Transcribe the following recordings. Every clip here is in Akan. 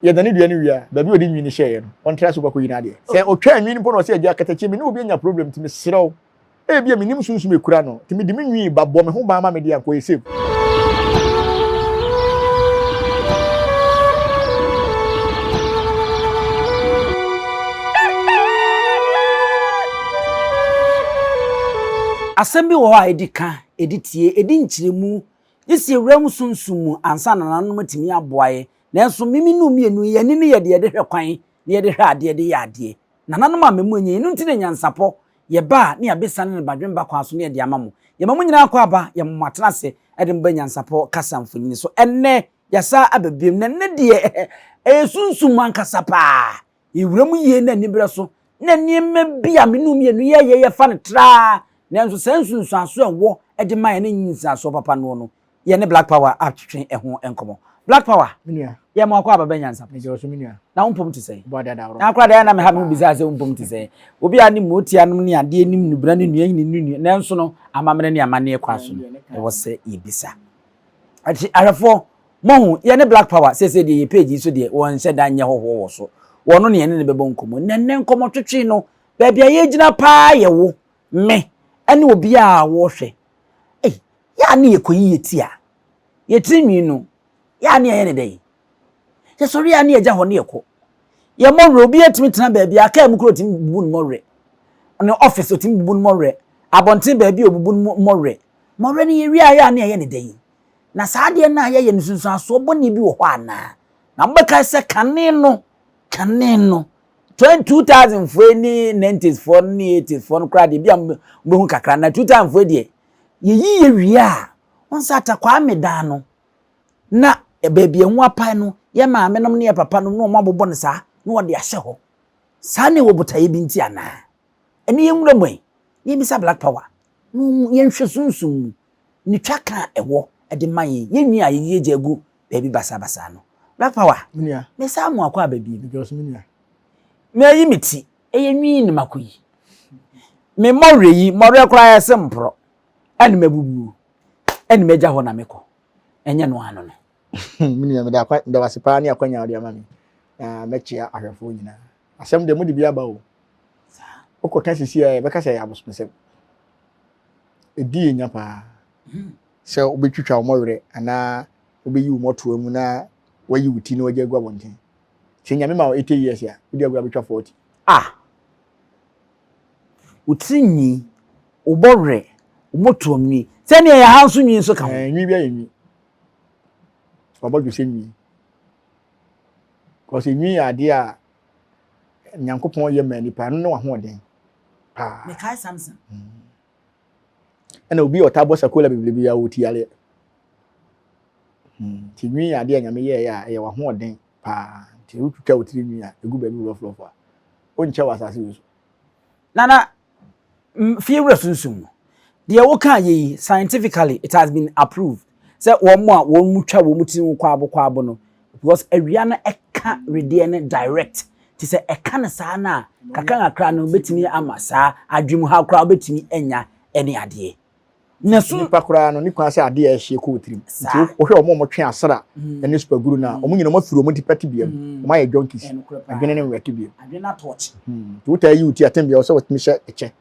Yɛdane dua no wie a, baabi a ɔde nwi no hyɛeɛ no, ɔntra so kɔkɔyi n'adeɛ. Sɛ ɔtwaa nwi no mpo na ɔsɛ agya katakyie me ne obi anya problem nti mesrɛ wo, ebia mennim sunsum a ɛkura no nti mede me nwi ba bɔ me ho ban ma me deɛ anka ɔyɛ safe. Asɛm bi wɔ hɔ a edi ka, edi tie, edi nkyerɛmu, gye sɛ yɛwura mu sunsum mu ansa na nananom atumi aboa yɛn. Nanso me me nu mmienu yi, yɛn ani no yɛ deɛ yɛde hwɛ kwan na yɛde hwɛ adeɛ de yɛ adeɛ. Nananom a memu nyɛ, ɛno nti na nyansapɔ, yɛba a na yɛabɛsiane no badwemba kwan so na yɛde ama mo. Yɛma mo nyinaa kɔ aba, yɛma mo atena ase de mo ba nyansapɔ kasa mfonini so. Ɛnnɛ, yɛasa aba biom, na ɛnnɛ deɛ, ɛyɛ sunsum ankasa paa. Yɛwura mu yie na aniberɛ so, na nneɛma bi a me nu mmienu yɛyɛ yɛfa no traa, nanso saa nsunsuansoɔ a ɛwɔ de ma yɛn no nyɛ nsunsuansoɔ papa noɔ no, Yɛne Black Power atwetwe ɛho nkɔmmɔ. Black Power, yɛ mo akɔ aba bɛ nyansa. Na wo mpom te sɛn? Na akora deɛ na meha me ho bisa sɛ wo mpom te sɛn. Obi a ne mmotia nom ne adeɛ nim nubena ne nua ne nua nanso no amammerɛ ne amanneɛ kwan so no ɛwɔ sɛ yɛbisa. Akyi ahwɛfoɔ moahu yɛne Black Power seesei deɛ yɛ page yi so deɛ wɔnhyɛ da nyɛ hɔhoɔ wɔ so. Wɔno ne yɛne no bɛbɔ nkɔmmɔ. Na nnɛ nkɔmmɔtwetwe no baabi a yɛgyina paa yɛ wo, me, ɛne obiara a wɔhwɛ. Ei, yɛ a ne yɛkɔyi yɛ ti a, yɛ tiri nwi no, yɛ a ne yɛyɛ ne dɛn? Yɛsɔre a ne yɛgya hɔ ne yɛkɔ. Yɛ mmɔwerɛ, obi atumi tena baabi a kaa mu kura otumi bubu ne mmɔwerɛ. Ne ɔfis otumi bubu ne mmɔwerɛ. Abɔnten baabi a obubu ne mmɔwerɛ. Mmɔwerɛ no yɛwie a yɛ a ne yɛyɛ ne dɛn? Na saa adeɛ no a yɛyɛ no nsunsuansoɔ bɔne bi wɔ hɔ anaa? Na mobɛkae sɛ kane no, kane no, 2000 foɔ ne 90s foɔ ne 80s foɔ no koraa deɛ bi a mobɛhu kakra na 2000 foɔ deɛ Yɛyi yɛ wie a, wohu sɛ Atakwame dan no, na baabi a ɛho apae no, yɛ maamenom ne yɛ papanom na wɔabobɔ no saa na wɔde ahyɛ hɔ. Saa na ɛwɔ botaeɛ bi nti anaa? Ɛne yɛnwura mu ɛ, na yɛmmisa Black Power na yɛnhwɛ sunsum mu ne twa ka a ɛwɔ de ma yɛn, yɛn nwi a yɛyi gya gu baabi basabasa no. Black Power, mesan mo akɔ aba bio. Mayi me ti. Ɛyɛ nwi na makɔyi. Me mmɔwerɛ yi, mmɔwerɛ koraa yɛ sɛ mporɔ. Ɛne mabubuo. Ɛne magya hɔ na mekɔ. Ɛnyɛ no ano no. Me nua, meda akwa meda wase paa ne akwanya a wode ama me. Na mɛkyea ahwɛfoɔ nyinaa. Asɛm deɛ mode bi aba o. Wokɔka sisi a yɛbɛka sɛ ɛyɛ abosomsɛm. Ɛdi yɛ nya paa. Sɛ wobɛtwitwa wo mmɔwerɛ anaa wobɛyi wo mmɔtoa mu na wayi wo ti na wagya agu abɔnten. Sɛ Nyame ma wo 80 years a, wodi agorɔ a bɛtwa 40. Ah! Wo tiri nwi, wo bɔwerɛ, wo motoam nwi, sɛdeɛ yɛ ha nso nwi nso ka ho. Ɛɛ, nwi bi ayɛ nwi. Wabɔ dwesɛ nwi. Because nwi yɛ adeɛ a Nyankopɔn yɛ maa nipa, ɛno ne w'ahoɔden paa. Mekae Samson. Ɛna obi a ɔtaa bɔ sakola bebrebe a ɔwɔ ti yareɛ. Nti nwi yɛ adeɛ a Nyame yɛɛyɛ a ɛyɛ w'ahoɔden paa. Nti wotwitwa wo tiri nwi a ɛgu baabi rɔfrɔf a, wonkyɛ wɔ asase wei so. Nana, fie wura sunsum no, deɛ wokaa yɛ yi, scientifically it has been approved sɛ wɔn a wɔn mu twa wɔn tiri ho kwaabo kwaabo no, because awia no ɛka wedeɛ no direct, te sɛ ɛka no saa no a, kakra kakra no bɛtumi ama saa adwene ha koraa wobɛtumi anya ɛne adeɛ. Na so nipa koraa no ne kwan sɛ adeɛ a ɛhyeɛ kɔ wo tirim. Nti wohwɛ wɔn a wɔtwe asra mm. ne supaguru no a, mm. wɔn nyinaa wɔafiri wɔn tipa tebea mu. Mm. Wɔn ayɛ junkies. Adwene ne nwera tebea mu. Adwene atɔɔkye. Nti wotaa yi wo ti atem bia wɔ sɛ wɔtumi hyɛ ɛkyɛ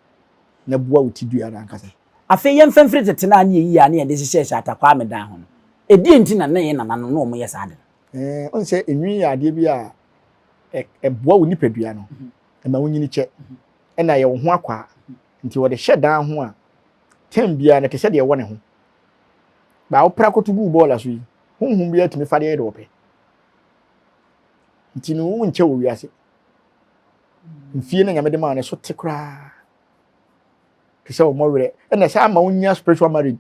na boa wo ti dua no ankasa. Afei yɛmfa mfiri tete no a ne yɛyi a ne yɛde hyehyɛhyɛ Atakwame dan ho no, ɛdeɛn nti na na yɛn nananom na wɔyɛ saa ade no? Ɛɛ, ɔn sɛ enwi yɛ adeɛ bi a ɛboa wo nipadua no, ɛma wonyini kyɛ, ɛna ɛyɛ wo ho akwaa. Nti wɔde hyɛ dan ho a, tɛm biara no ɛte sɛ deɛ ɛwɔ ne ho. Baa wopra kɔto guu bɔɔla so yi, honhom biara tumi fa deɛ yɛ deɛ ɔpɛ. Nti no wonkyɛ wɔ wiase. Mfie na Nyame de maa no so te koraa. Te sɛ wɔn werɛ. Ɛna ɛsɛ ama wonya spiritual marriage.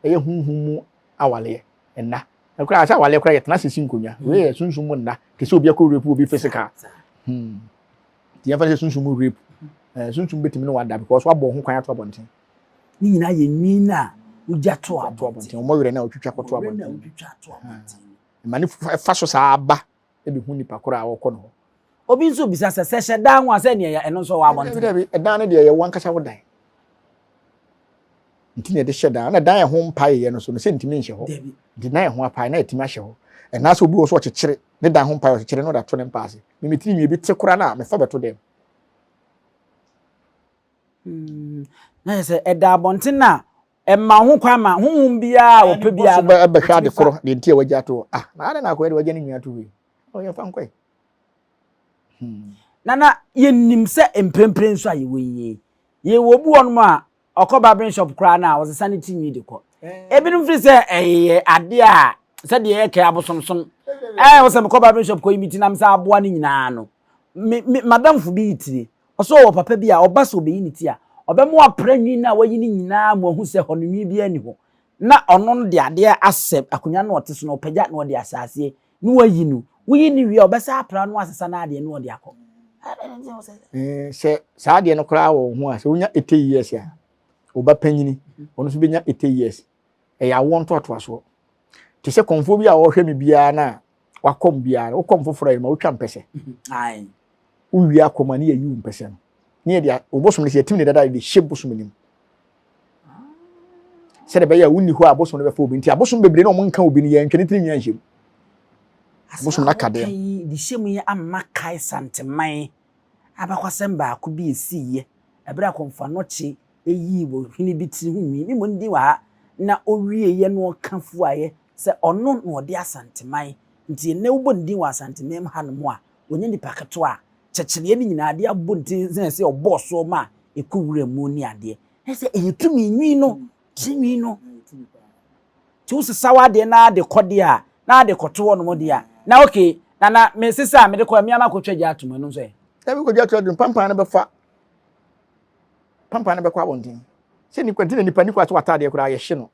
Ɛyɛ honhom mu awaleɛ. Ɛnna. Ɛkoraa sɛ awaleɛ koraa yɛtena sisi nkonnwa. Wei yɛ sunsum mu nna. Te sɛ obi akɔ rape obi physical. Hmm. Nti yɛmfa no sɛ sunsum mu rape. Eh, sunsum bɛtumi ne wada because wabɔ ho kwan ato abɔnten. Ne nyinaa yɛ nwi no a wogya to abɔnten. Wɔn werɛ no a wotwitwa kɔto abɔnten. Ɛma ne fa so saa ba ɛbɛhu nipa korɔ a wɔkɔ no hɔ. Obi nso bisa sɛ, sɛ hyɛ dan ho a sɛ nea ɛno nso wɔ abɔnten. Dabi, ɛdan no deɛ yɛ wankasa wo dan. Nti na yɛde hyɛ dan. Na dan ɛho mpaeɛ no so no sɛ ntumi nhyɛ hɔ. Nti dan ɛho apae na yɛtumi ahyɛ hɔ. Ɛnaa sɛ obi wɔ so ɔkyekyere ne dan ho mpaeɛ ɔkyekyere na ɔde ato ne mpa ase. Me me tiri nwi ebi te koraa no a mefa bɛto dɛm. Hmm. Na yɛ sɛ ɛda abɔnten a ɛma ho kwan ma honhom biara a ɔpɛ biara no. Ɛbɛhwɛ ade korɔ deɛ nti a wagya ato hɔ. Ah, na adɛn na akɔyɛ de wagya ne nwi ato hɔ yi? Ɔyɛ fa nkɔe. Hmm. Na na yɛnim sɛ mprempren nso a yɛwɔ yi yɛwɔ obi wɔnom a ɔkɔ barbering shop koraa no a ɔsesa ne ti nwi de kɔ. Ebinom firi sɛ ɛyɛ adeɛ a sɛdeɛ yɛkɛ abosomsom. Ɛɛ wɔ sɛ mekɔ barbering shop kɔ yi me ti nam sɛ aboa no nyinaa no. Me me madamfo bi yi tire. Ɔsɛ ɔwɔ papa bi a ɔba sɛ ɔbɛyi ne ti a ɔbɛma wapra nwi no a wayi no nyinaa ma wahu sɛ hɔ no nwi biara nni hɔ. Na ɔno no de adeɛ asɛ akonnwa no a ɔte so no ɔpagya na ɔde asɛ aseɛ na wayi no. Woyi no wie a ɔbɛsan apra no asesa n'adeɛ na ɔde akɔ. Sɛ saa adeɛ no koraa wɔ wo ho a, sɛ wonya 80 years a, wo ba panyini, ɔno nso bɛnya 80 years. Ɛyɛ awoɔ ntoatoasoɔ. Te sɛ kɔmfoɔ bi a ɔhwɛ me biara no a wakɔm biara no, wokɔm foforɔ a yɛma wotwa mpɛsɛ. Wowie akɔm a ne yɛyi wo mpɛsɛ no. Ne yɛde wo bosom no sɛ yɛtim ne dada yɛde hyɛ bosom no mu. Sɛdeɛ ɛbɛyɛ a wonni hɔ a bosom no bɛfa obi nti abosom bebree na wɔn nka obi no yɛntwa ne tiri nwi anhyɛ mu. Bosom no aka dɛm. Yi de hyɛ mu yi ama kae Santeman abakwasɛm baako bi esiiɛ ɛberɛ a Kɔmfo Anokye yii wɔ hene bi tiri ho nwi, me mmɔ ne din wɔ ha, na ɔwieeɛ no ɔka fuaeɛ sɛ ɔno na ɔde Asanteman nti ɛnnɛ wobɔ ne din wɔ Asanteman mu hanom a ɔnyɛ nipa ketewa a kyɛkyerɛeɛ no nyinaa de abɔ ne tiri sɛ sɛ ɔbɔɔ soɔ ma ɛkɔ wura mu ne adeɛ. Na sɛ ɛyɛ tumi nwi no, tiri nwi no. Nti wosesa w'adeɛ na ade kɔ deɛ a, na ade kɔto hɔ nom deɛ a, na okay, na na mesesa a mede kɔ a, me ara makɔtwa gya atom, ɛno nso ɛ? Dabi kɔdwa ato adum, pampan no bɛfa, pampan no bɛkɔ abɔnten. Sɛ nipa nti na nipa ni kwa so ataadeɛ koraa yɛhye no.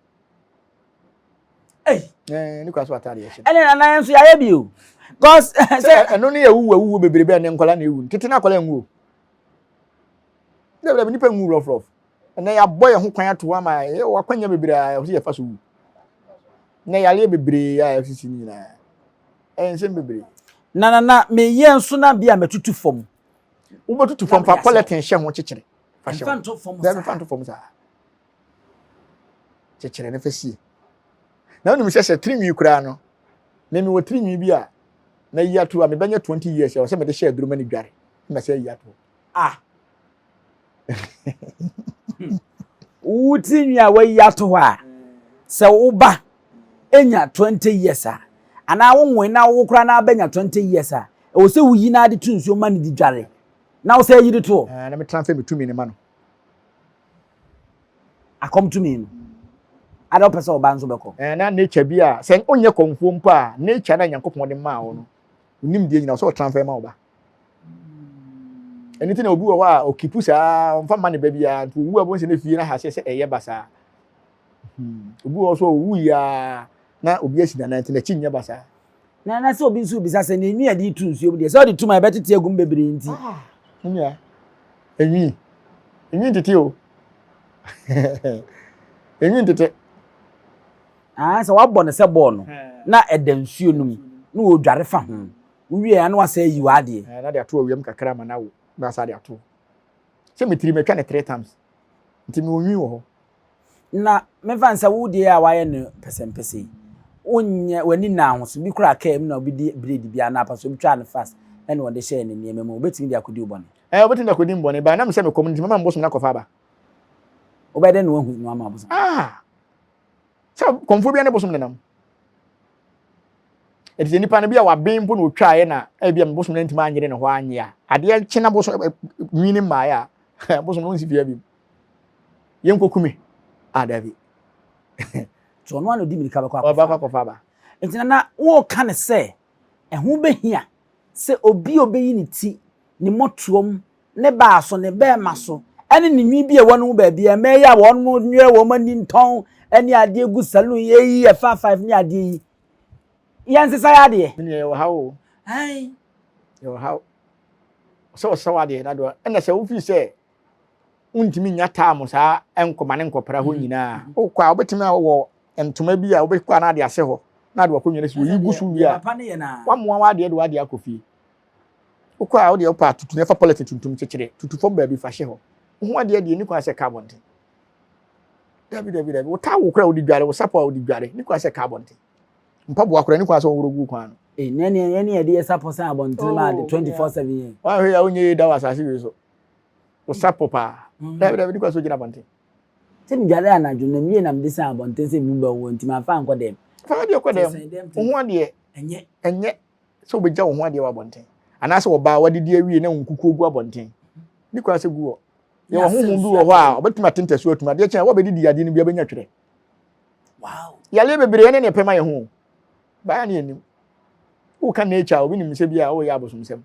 Ei. Ɛɛ ni kwa so ataadeɛ yɛhye no. Ɛne nana yɛn nso yɛayɛ bi o. Cause sɛ ɛno ne yɛ wuwu awuwu bebrebe a ne nkɔla na ewu. Tete na akɔla nwu o. Dabi dabi nipa nwu rough rough. Ɛnɛ yɛabɔ yɛn ho kwan ato hɔ ama yɛwɔ akwanya bebree a ɛwɔ sɛ yɛfa so wu. Nɛ yareɛ bebree a ɛsisi no nyinaa ɛyɛ nsɛm bebree. Na na na meyɛ nso na bi a matutu fam. Wobɛtutu fam fa pɔlɛten hyɛ ho kyekyere. Fa hyɛ ho. Nto fam saa. Fa nto fam saa. Kyekyere ne fa sie. Na wonim sɛ sɛ tirinwi koraa no, me mewɔ tirinwi bi a na yi ato a mebɛnyɛ 20 years ɛwɔ sɛ mede hyɛ aduro ma ne dware na sɛ ayi ato. Ah. Wo tirinwi a wayi ato hɔ a, sɛ wo ba nya 20 years a, anaa wo nwoe na wo koraa na abɛnya 20 years a, ɛwɔ sɛ woyi na ade to nsuo ma no di dware na wo sɛ yi de to hɔ. Na me transfer me tumi no ma no. Akɔm tumi no. Ada wopɛ sɛ ɔba nso bɛkɔ. Na nature bi a sɛ onyɛ kɔmfoɔ mpo a nature na Nyankopɔn de maa wo no, onim deɛ nyina ɔsɛ ɔtransfer ma wo ba. Ɛno nti na obi wɔ hɔ a ɔkipu saa ɔmfa mma ne ba biara nti owu a bɔnsɛ ne fie no ahaseɛ sɛ ɛyɛ basaa. Hmm. Obi wɔ hɔ so owu yi a na obi asi nana nti n'akyi nyɛ basaa. Na na sɛ obi nso bisa sɛ na enwi a yɛde tu nsuo mu deɛ sɛ ɔde tu ma ɛbɛtete agu mu bebree nti. Ah, nua, enwi, enwi ntete o. Enwi ntete. Ah, sɛ wabɔ no sɛ bɔɔl no na ɛda nsuo no mu na wɔdware fa ho. Wowie a na wasan ayi w'adeɛ. Ɛɛ na de ato awia mu kakra ama no awo na asa de ato. Sɛ me tiri matwa ne three times nti mewɔ nwi wɔ hɔ. Na memfa no sɛ wo deɛ a wayɛ no pɛsɛmpɛsɛ yi, wonyɛ w'ani nna ho so, bi koraa kaa mu na obi de blade bi anaa apasoɔ bi twaa no fast ɛna ɔde hyɛɛ ne nneɛma mu, obetumi de akɔdi wo bɔne? Ɛɛ obetumi de akɔdi me bɔne, but ɛnam sɛ mekɔ mu nti mɛma me bosom no akɔfa aba. Wobɛyɛ dɛn na woahu na wama abosom? Ah! Sɛ kɔmfoɔ biara ne bosom nenam. Ɛte sɛ nipa no bi a waben mpo na otwaeɛ na ebi a bosom no ntumi anyere ne hɔ anye a, adeɛ nkye na bosom nwi ne mmaeɛ a, bosom no nsi fie bi. Yɛnkɔ kume. Ah, dabi. Nti ɔno ano di mirika bɛkɔ akɔfa. Ɔbɛkɔ akɔfa aba. Nti nana wɔreka ne sɛ ɛho bɛhia sɛ obi a ɔbɛyi ne ti, ne mmɔtoam, ne baa so, ne bɛɛma so, ɛne ne nwi bi a ɛwɔ ne ho baabi a mmaa yi a wɔn nwɛ wɔn ani ntɔn ne adeɛ gu saloon yɛyi yɛ fa five ne adeɛ yi yɛnsesa yɛ adeɛ. Ne yɛ wɔ ha o. Yɛ wɔ ha sɛ ɔsɛ wɔ adeɛ na doɔ ɛna sɛ wofi sɛ wontumi nya taamo saa nkɔma ne nkɔpra hɔ nyinaa wokɔ a wobɛtumi awɔ ntoma bi a wobɛkɔ a na ade asɛ hɔ na ade wakɔnwa no si wɔyi gu so wie a wamoa w'adeɛ de w'adeɛ akɔ fie. Wokɔ a wodeɛ wopɛ a tutu na ɛfa polythene tuntum kyekyere tutu fam baabi fa hyɛ hɔ. Wo ho adeɛ deɛ ni kwan sɛ ka abɔnten. Dabi dabi dabi wo towel koraa wode dware wo sapɔ a wode dware ni kwan sɛ ka abɔnten. Mpaboa koraa ni kwan sɛ wɔworɔ gu kwan no. Ee, na ɛne ɛne yɛde yɛ sapɔ sɛn abɔntene ma ade 24/7 yɛn. Wɔahwɛ yɛ a wonyɛ yie da wɔ asase wei so. Wo sapɔ paa. Dabi dabi ni kwan sɛ ogyina abɔnten. Sɛ medware anadwo na mewie na mede sɛn abɔnten sɛ mu bɛwɔ nti mamfa ankɔ dɛm. Fa adeɛ kɔ dɛm. Wo ho adeɛ. Ɛnyɛ. Ɛnyɛ sɛ wobɛgya wo ho adeɛ wɔ abɔnten. Anaasɛ ɔbaa wadidi awie na wo nkukuo gu abɔnten. Ni kwan sɛ gu hɔ. Yɛwɔ honhom bi wɔ hɔ a ɔbɛtumi ate ntasuo atum adeɛ kyɛn a wɔbɛdidi adeɛ no bi abɛnya twerɛ. Wow. Yareɛ bebree ɛne ne pɛ ma yɛn ho. Baa ne anim. Woka nature a obi nim sɛ bi a woyɛ abosomsɛm.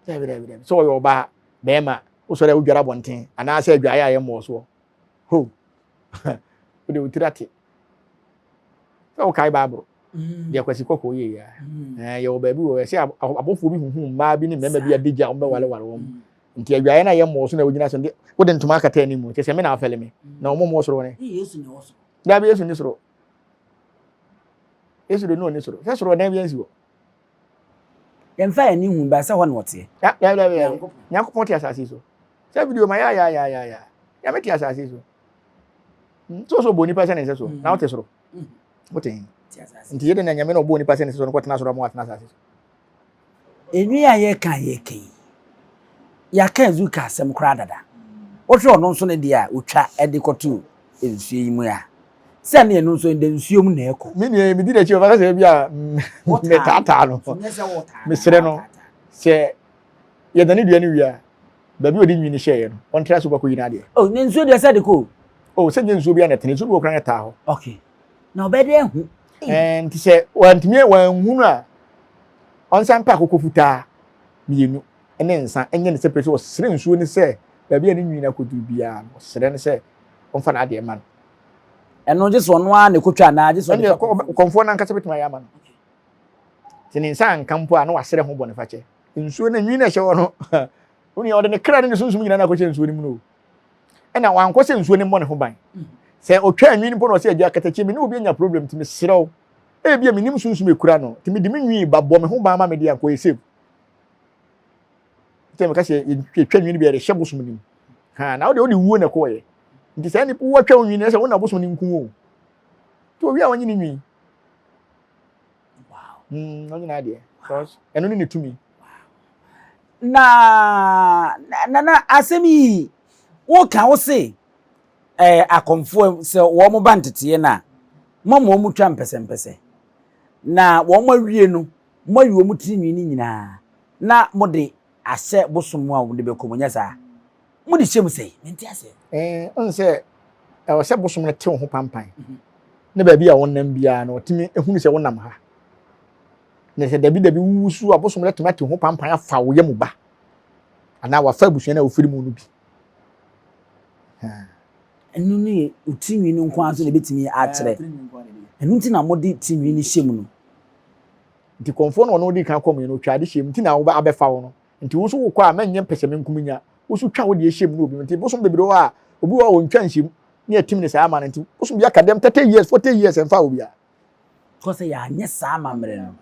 Dabi dabi dabi. Sɛ ɔyɛ ɔbaa bɛrima wosɔre a wodware abɔnten anaasɛ adwaeɛ a yɛmmɔɔ soɔ. Ho. Wode wo tiri ate. Sɛ wokae Bible. Mm. Deɛ kwasi kɔkɔɔ yɛ yia. Mm. Eh, yɛwɔ baabi wɔ ɛsɛ abɔfoɔ bi huhu mmaa bi ne mmarima bi adagya wɔn bɛwareware wɔn. Mm. Nti adwaeɛ no a yɛmmɔɔ so na wogyina so wode ntoma akata anim kyɛ sɛ me na afɛle me na wɔn mmɔ soro ne. Dabi Yesu ni soro. Yesu de no ɔni soro. Sɛ soro ɔdan bi ansi hɔ. Yɛmfa yɛn ani hu ba sɛ hɔ na ɔteɛ. Nyankopɔn te asase so. Sɛ video ma ya ya ya ya ya. Nyame te asase so. So so bɔ nipa sɛ ne nsɛ so. Na wote soro. Wote. Nti yɛde na Nyame na ɔbɔ nipa sɛ ne nsɛ so no kɔtena soro ama watena asase so. Enwi a yɛka a yɛka yi, yɛaka Azuka asɛm koraa dada. Wohwɛ ɔno nso ne deɛ a ɔtwa de kɔto nsuo yi mu a, sɛ ne ɛno nso ɛda nsuo mu na ɛkɔ. Me nua yi, medi n'akyi ɔbɛka sɛ ebi a metaataa no. Mesrɛ no sɛ yɛdane dua no wie a, baabi a ɔde nwi no hyɛeɛ no, ɔntra so kɔyi n'adeɛ. Oh, ne nsuo deɛ sɛ de kɔ o. Oh, sɛ nyɛ nsuo bi a na ɛtene, nsuo bi wɔ koraa na ɛtaa hɔ. Okay. Na ɔbɛyɛ dɛ ahu. Nti sɛ wantumi wanhunu a, ɔnsan pɛ akokɔ fitaa mmienu ne nsa nyɛ ne separate sɛ ɔsrɛ nsuo no sɛ baabi a ne nwi no akɔduru biara no ɔsrɛ no sɛ ɔmfa n'adeɛ ma no. Ɛno gye sɛ ɔno ara na ɛkɔtwa anaa gye sɛ ɔde fa kɔmfoɔ? Kɔmfoɔ no ankasa bɛtumi ayɛ ama no. Sɛ ne nsa anka mpo a na wasrɛ ho bɔnefakyɛ. Nsuo no nwi no ɛhyɛ hɔ no, onua ɔde ne kra ne ne sunsum nyinaa na akɔhyɛ nsuo no mu no. Ɛna wankɔ sɛ nsuo no mmɔ ne ho ban. Sɛ ɔtwa nwi no mpo na ɔsɛ agya akatakyi me ne obi anya problem nti mesrɛ wo. Ebia menim sunsum ekura no, nti mede me nwi ba bɔ me ho ban ma me de anka ɔyɛ safe. Nti meka sɛ yɛtwa nwi no bi yɛde hyɛ bosom no mu. Ha, na wode wode wuo na ɛkɔɔyɛ. Nti saa nipa wɔtwa wo nwi no sɛ wo na bosom no nku wo. Nti owie a wɔnye ne nwi. Wow. Ɔnye n'adeɛ. Because ɛno ne ne tumi. Na na na asɛm yi woka wo se eh, akɔmfoɔ sɛ wɔn ba nteteɛ no a, mama wɔn twa mpɛsɛmpɛsɛ. Na wɔn awie no, moayi wɔn tirinwi no nyinaa na mode ahyɛ bosom mu a wɔde bɛkɔ mu, nyɛ saa? Mode hyɛ mu sɛn? Mente aseɛ. Eh, ɔn sɛ ɛwɔ sɛ bosom no te wo ho pampan. Mhm. Ne baabi a wɔnam biara no, ɔtumi ehunu sɛ wonam ha. Na sɛ dabi dabi wuwu so a, bosom no atumi ate wo ho pampan afa wo yam ba. Anaa wafa abusua no a wofiri mu no bi. Ɛno no yɛ tirinwi no nko ara nso na ebetumi akyerɛ. Ɛno nti na mode tirinwi no hyɛ mu no. Nti kɔmfoɔ no ɔno odi kan kɔm yɛ no otwa ade hyɛ mu nti na abɛfa wo no. Nti wo nso wokɔ a mɛnyɛ mpɛsɛmenkominya. Wo nso twa wo deɛ hyɛ mu na obi nti bosom bebree wɔ hɔ a obi wɔ hɔ a ɔntwa nhyɛ mu ne yɛtim ne saa ama no nti bosom bi aka dɛm 30 years 40 years ɛmfa obiara. Kɔ sɛ yɛanyɛ saa amammerɛ no.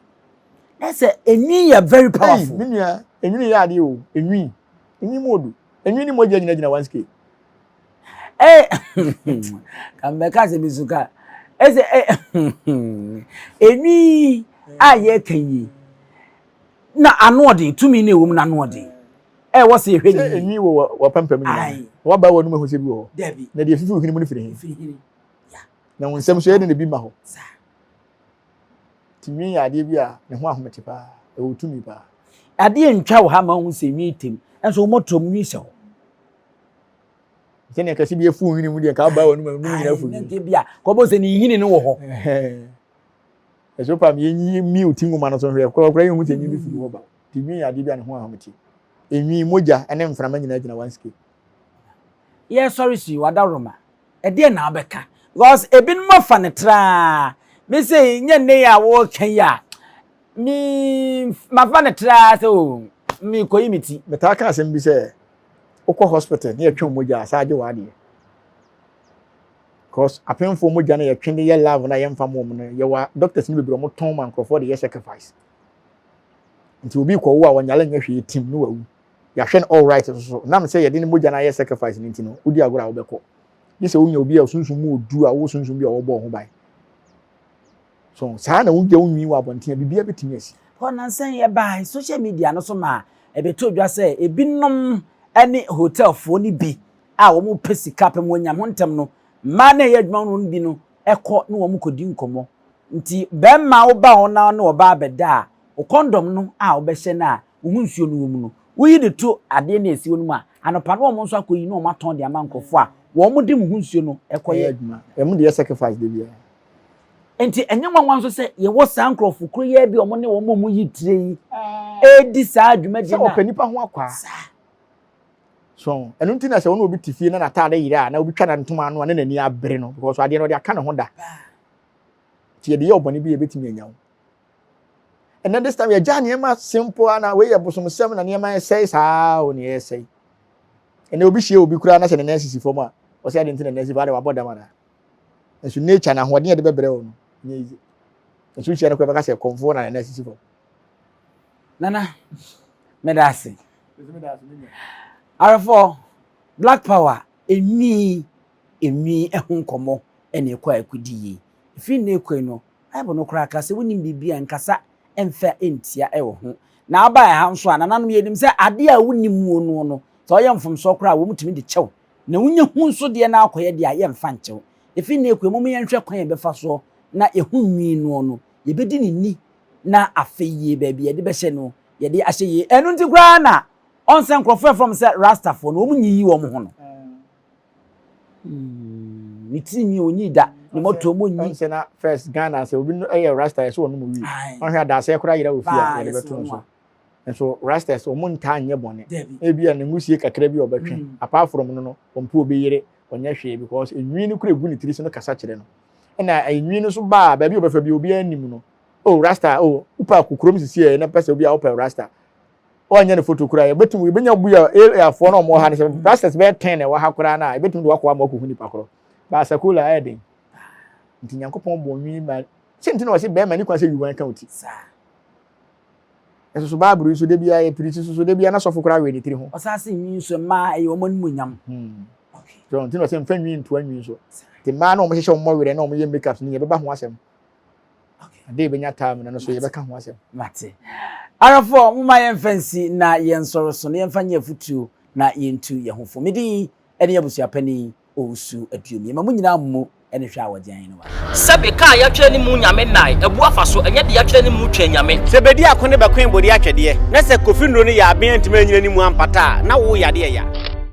Na sɛ enwi yɛ very powerful. Ei, me nua, enwi yɛ adeɛ o. Enwi. Enwi mu odu. Enwi ne mogya nyina gyina one scale. Eh, ka mbɛka sɛ bi so ka. Ɛsɛ eh, enwi a yɛka yi na ano ɔden, tumi na ɛwɔ mu na ano ɔden. Ɛwɔ sɛ yɛhwɛ ne yie. Sɛ enwi wɔ w'apampam nyinaa. Waba w'anum ahu sɛ bi wɔ hɔ. Dabi. Na deɛ efifi wo hwene mu no firi he? Na wo nsam nso yɛ de na ebi ma hɔ. Nti nwi yɛ adeɛ bi a ne ho ahomete paa, ɛwɔ tumi paa. Adeɛ ntwa wɔ ha ma wohu sɛ nwi tem, nso wo mmɔtoam nwi hyɛ hɔ. Sɛnea kɛse bi afu nhwene mu deɛ nka aba wɔ no mu nyinaa afu nwi. Nka bi a kɔbɔ sɛ ne nhini no wɔ hɔ. Ɛso pam yɛnyi mi oti nwoma no so nhwɛ korakora yɛnhu sɛ nwi bi firi hɔ ba. Nti nwi yɛ adeɛ bi a ne ho ahomete. Enwi, mogya ne mframa nyinaa gyina one scale. Yɛsɔre so yi, wadaworoma. Ɛdeɛn na wobɛka? Because ebinom afa no traa. Me sei, nyɛ nnɛ yi a wɔreka yi a, me mafa no traa sɛ o, mekɔyi me ti. Metaa ka asɛm bi sɛ, wokɔ hospital na yɛtwe wo mogya a, saa gye w'adeɛ. Because apemfoɔ mogya no yɛtwe de yɛ lab na yɛmfa ma wɔn no, yɛwɔ doctors no bebree wɔtɔn ma nkurɔfoɔ de yɛ sacrifice. Nti obi kɔwo a ɔnyare nyɛ hwee tim no wawu. Yɛahwɛ no all right nso so, nam sɛ yɛde ne mogya no ayɛ sacrifice no nti no, wodi agorɔ a wobɛkɔ. Gye sɛ wonya obi a sunsum mu odu a wowɔ sunsum bi a wɔbɔ ho ban. So saa na wogya wo nwi wɔ abɔnten a biribiara bɛtumi asi. Hɔ nansa yi ɛbaa social media no so ma ɛbɛtoo dwa sɛ ebinom ne hotelfoɔ no bi a wɔpɛ sika pɛ mu onyam ho ntɛm no, mmaa no a ɛyɛ adwuma no bi no kɔ ne wɔn kɔdi nkɔmmɔ. Nti bɛrima woba hɔ na ne ɔbaa bɛda a, wo kɔndɔm no a wobɛhyɛ no a wo ho nsuo no wɔ mu no, woyi de to adeɛ no a ɛsi hɔ no mu a, anɔpa no wɔn nso akɔyi na wɔn atɔn de ama nkurɔfoɔ a wɔn de mo ho nsuo no kɔyɛ adwuma. Wɔn de yɛ sacrifice da biara. Nti ɛnyɛ nwanwa nso sɛ yɛwɔ saa nkurɔfo koro yi bi a wɔn ne wɔn a wɔyi tire yi redi saa dwumadie no a. Sɛ wɔpɛ nipa ho akwaa. Saa. So ɛno nti na sɛ wɔne obi te fie na n'ataade yera a na obi twa ne ntoma ano a na n'ani abere no because adeɛ no ɔde aka ne ho da. Nti yɛde yɛ ɔbɔne bi a yɛbɛtumi anya wo. Ɛnɛ this time yɛgya nneɛma simple a na wei yɛ bosomsɛm na nneɛma ɛsɛe saa o ne ɛsɛe. Ɛnɛ obi hyia obi koraa na sɛ ne nan sisi fam a ɔsɛ ade nti na nan si fam ade wabɔ dam anaa. Nso nature na ahoɔden yɛde bɛbrɛ wo no nyɛ easy. Nso hyia no koraa bɛka sɛ kɔmfoɔ na ne nan sisi fam. Nana, meda ase. Awerɛfoɔ, Black Power, enwi, enwi ho nkɔmmɔ na ɛkɔ a ɛkɔdi yie. Ɛfiri nnɛ rekɔ yi no, Bible no koraa ka sɛ wonim biribi a nkasa mfa ntia wɔ ho. Na aba ɛha nso a, nananom yɛnim sɛ adeɛ a wonim muo noɔ no, sɛ ɔyɛ mfomsoɔ koraa a wɔtumi de kyɛw. Na wonya hu nso deɛ na akɔyɛ deɛ a yɛmfa nkyɛw. Ɛfiri nnɛ rekɔ yi, momma yɛnhwɛ kwan a yɛbɛfa soɔ na yɛho nwi noɔ no, yɛbɛdi ne ni na afei yie baabi a yɛde bɛhyɛ no yɛde ahyɛ yie. Ɛno nti koraa na ɔnsɛ nkurɔfoɔ ɛfrɛ wɔn sɛ Rastafoɔ no, wɔn nyiyi wɔn ho no. Hmm, ne tiri nwi onyi da, ne mɔtoɔ mu onyi. Ɔnsɛ na first Ghana sɛ obi yɛ Rasta yɛ sɛ ɔnom wi. Ɔhwɛ adaasɛ koraa yera wɔ fie a yɛde bɛto no so. Nso Rastas wɔn ntaa nyɛ bɔne. Ebi a ne ngusie kakra bi a ɔbɛtwe. Hmm. Apart from no no, ɔmpo obi yere, ɔnyɛ hwee because enwi no kura egu ne tiri so no kasa kyerɛ no. Ɛna enwi no so baa baabi a ɔbɛfa bi obiara nim no. Oh rasta oh wopɛ akɔ kurom sisi ɛ na pɛ sɛ obi a wopɛ rasta ɔnyɛ ne foto koraa yɛbɛtumi yɛbɛnya bu a areafoɔ na ɔmo ha no sɛ rastas bɛyɛ ten na ɛwɔ ha koraa na yɛbɛtumi de wakɔ ama wakɔhu nipa korɔ baasa kola ɛyɛ den nti nyankopɔn bɔ nwi ma sɛ nti na ɔse bɛrima ne kwan sɛ wiwan ka wo ti ɛso so baaburo yi so da biara yɛ pirikyi so so da biara na sɔfo koraa wɛ ne tiri ho ɔsan se nwi nso mmaa ɛyɛ wɔn animuonyam hmm. so nti na ɔsɛ mfa nwi ntoa nwi nso nti mmaa na wɔn hyehyɛ wɔn mmɔwerɛ na wɔn yɛ makeup no yɛbɛba ho asɛm Ade yɛbɛnya time no no so yɛbɛka ho asɛm. Mate. Arɔfoɔ, momma yɛmfa nsi na yɛnsɔre so na yɛmfa nyɛ afutuo na yɛntu yɛn ho fo. Me din ne Abusuapanin Owusu Aduomi. Yɛma mo nyinaa mmo ne hwɛ a wɔgye yɛn no wa. Sɛbe ka a yɛatwerɛ ne mu Nyame nnae abu afa so, ɛnyɛ deɛ yɛatwerɛ ne mu Twɛn Nyame. Sɛ bedi ako ne bɛkoe bode atwɛdeɛ, na sɛ Kofi nnuro no yɛ aben antumi anyina ne mu ampata a, na wo yadeɛ ya.